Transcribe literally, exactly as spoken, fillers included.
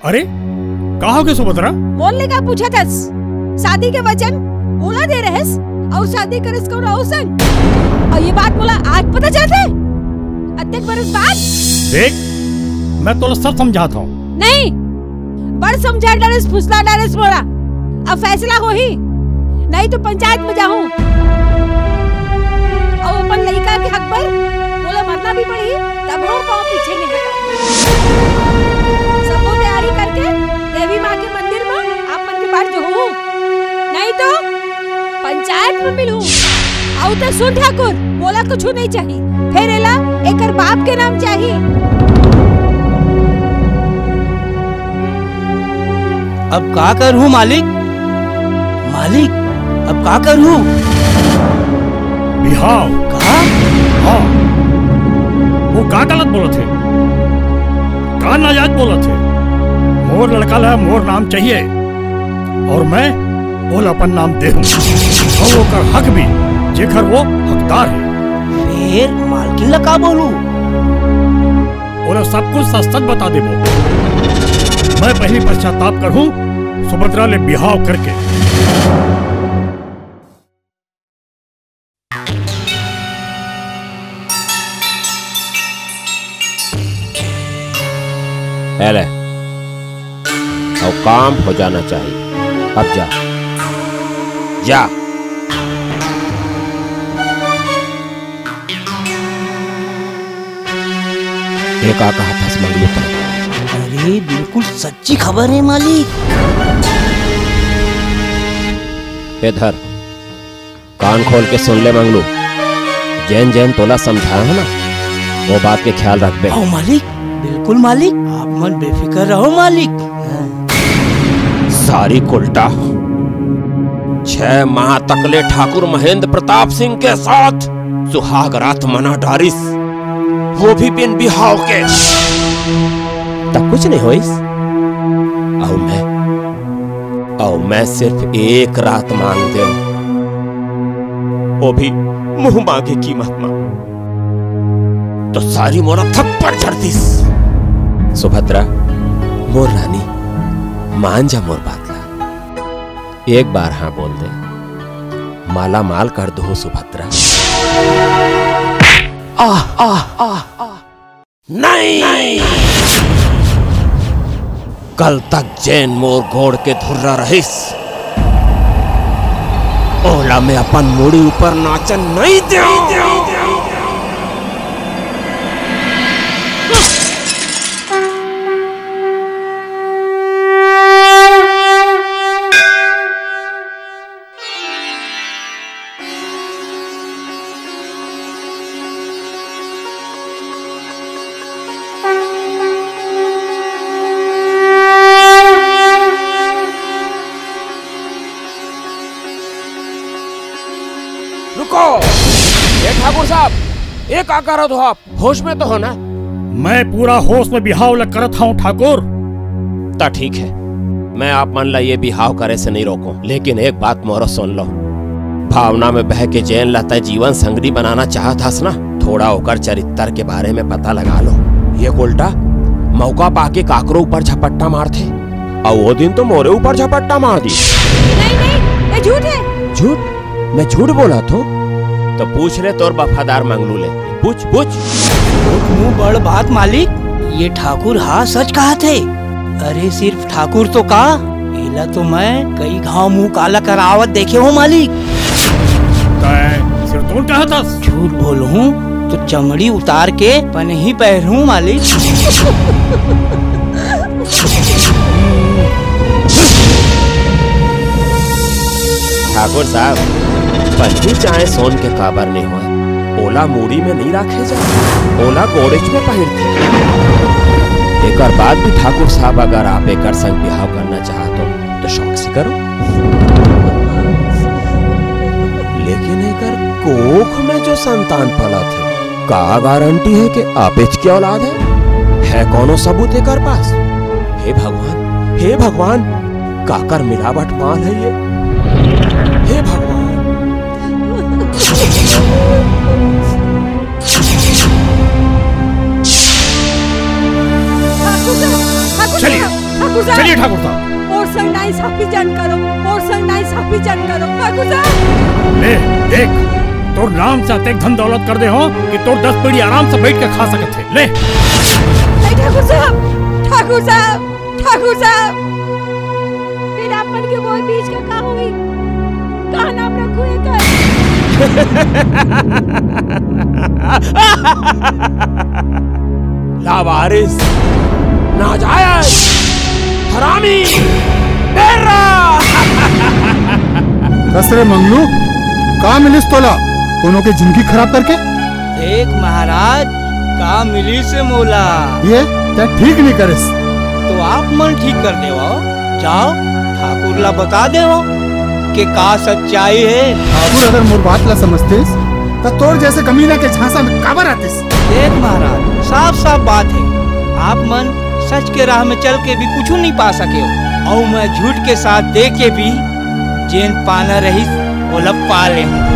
अरे, का होगे सुभद्रा? मोर ले का पूछत हस? शादी के वचन ओला दे रहेस अउ शादी करेस कोनो अउ संग। अउ ये बात मोला आज पता चलथे? अतेक बरस बाद? देख, मैं तोला सब समझात हंव। नहीं, बड़ समझा डारेस, फुसला डारेस मोला। अब फैसला होही, नहीं तो पंचायत में जाहूं। अउ अपन लइका के हक बर मोला मरना भी पड़ही, तभो पांव पीछे नहीं हटंव। सबो तैयारी करके देवी माँ के मंदिर में आप मन के बाट जाहूं, नहीं तो पंचायत में मिलहूं। अउ त सुन ठाकुर, मोला कुछु नहीं चाही, फेर एला एकर बाप के नाम चाही। अब का करहूं मालिक? मालिक, अब का करहूं? बिहाव। का? हाँ। वो का गलत बोलत हे? का नाजायज बोलत हे? मोर लड़का ला मोर नाम चाहिए अउ मैं ओला अपन नाम देहूं अउ ओकर हक भी, जेकर वो हकदार हे। फेर मालकिन ला का बोलूं? ओला सब कुछ सच-सच बता देबो। मैं पहिली पश्चाताप करहूं सुभद्रा ले बिहाव करके। ए ले, अउ काम हो जाना चाहिए। अब जा, जा। ये का कहत हस मंगलू तैं? अरे, बिल्कुल सच्ची खबर हे मालिक। ए धर, कान खोल के सुन ले मंगलू, जेन जेन तोला समझाए हंव ना, वो बात के ख्याल रखबे। हव मालिक, बिल्कुल मालिक, आप मन बेफिकर रहो मालिक। सारी कुलटा, छह माह तक ले ठाकुर महेंद्र प्रताप सिंह के साथ सुहाग रात मना डारिस, वो भी बिन बिहाव के। तब कुछ नहीं होइस। अउ मैं, अउ मैं सिर्फ एक रात मांग देंव, वो भी मुंह मांगे कीमत मा। तो सारी मोला थप्पड़ झड़ दिस। सुभद्रा, मोर रानी, मान जा मोर बात ला। एक बार हाँ बोल दे, माला माल कर दूं सुभद्रा। आह, आह, आह, आह। नहीं! कल तक जेन मोर गोड़ के धुर्रा रहिस, ओला मैं अपन मुड़ी ऊपर नाचन नहीं देंव। रुको! ए ठाकुर साहब, ए का करत हो आप? होश में तो हो ना? मैं पूरा होश में बिहाव ल करत हंव ठाकुर। त ठीक हे, मैं आप मन ला ये बिहाव करे से नहीं रोकों, लेकिन एक बात मोरो सुन लो। भावना में बह के जेन ला तैं जीवन संगनी बनाना चाहत हस ना, थोड़ा ओकर चरित्र के बारे में पता लगा लो। ये उल्टा मौका पाके काकरो ऊपर झपट्टा मारथे, अउ वो दिन तो मोरे ऊपर झपट्टा मार दिस। नहीं, नहीं, ये झूठ हे। झूठ? मैं झूठ बोलत हंव? तो पूछ ले तोर वफादार मंगलू ले, पूछ, पूछ। झूठ मुंह बड़ बात मालिक, ये ठाकुर हा सच कहत हे। अरे सिर्फ ठाकुर तो का, एला तो मैं कई घांव मुंह काला करावत देखे हंव मालिक। तैं सिरतोन कहत हस? झूठ बोलहूं तो चमड़ी उतार के पनही पहिरहूं मालिक। ठाकुर साहब, पनही चाहे सोन के काबर नइ होय, ओला मुड़ी में नइ राखे जाय, ओला गोड़ेच में पहिरथे। एकर बाद भी ठाकुर साहब, अगर आप एकर संग बिहाव करना चाहत हो, तो शौक से करो। लेकिन एकर कोख में जो संतान पलत हे, का गारंटी हे कि आपेच के औलाद हे? हे कोनो सबूत एकर पास? हे भगवान, हे भगवान, काकर मिलावट माल हे ये? हे भगवान। ठाकुर साहब, ठाकुर चलिए। साहब। ठाकुर साहब। चलिए ठाकुर साहब। मोर संग नाइंसाफी झन करो, मोर संग नाइंसाफी झन करो ठाकुर साहब। ले, देख, तोर नाम से अतेक धन दौलत कर दे हों कि तोर दस पीढ़ी आराम से बइठ के खा सकत हे। ले। नहीं ठाकुर साहब, ठाकुर साहब, ठाकुर साहब, फिर आप मन के मोर बीच का का होही? का नाम रखहूं एकर? लावारिस, नाजायज, हरामी, बेर्रा। कस रे मंगलू, का मिलिस तोला कोनो के जिंदगी खराब करके? देख महाराज, का मिलिस हे मोला। ये तैं ठीक नहीं करिस। तो आप मन ठीक कर देवव, जाव ठाकुर ला बता देवव के का सच्चाई हे। ठाकुर अगर मोर बात ला समझतिस त तोर जैसे कमीना के झांसा में काबर आतिस? देख महाराज, साफ साफ बात हे, आप मन सच के राह में चल के भी कुछू नहीं पा सके हो, अउ मैं झूठ के साथ दे के भी जेन पाना रहिस ओला पा ले हूं।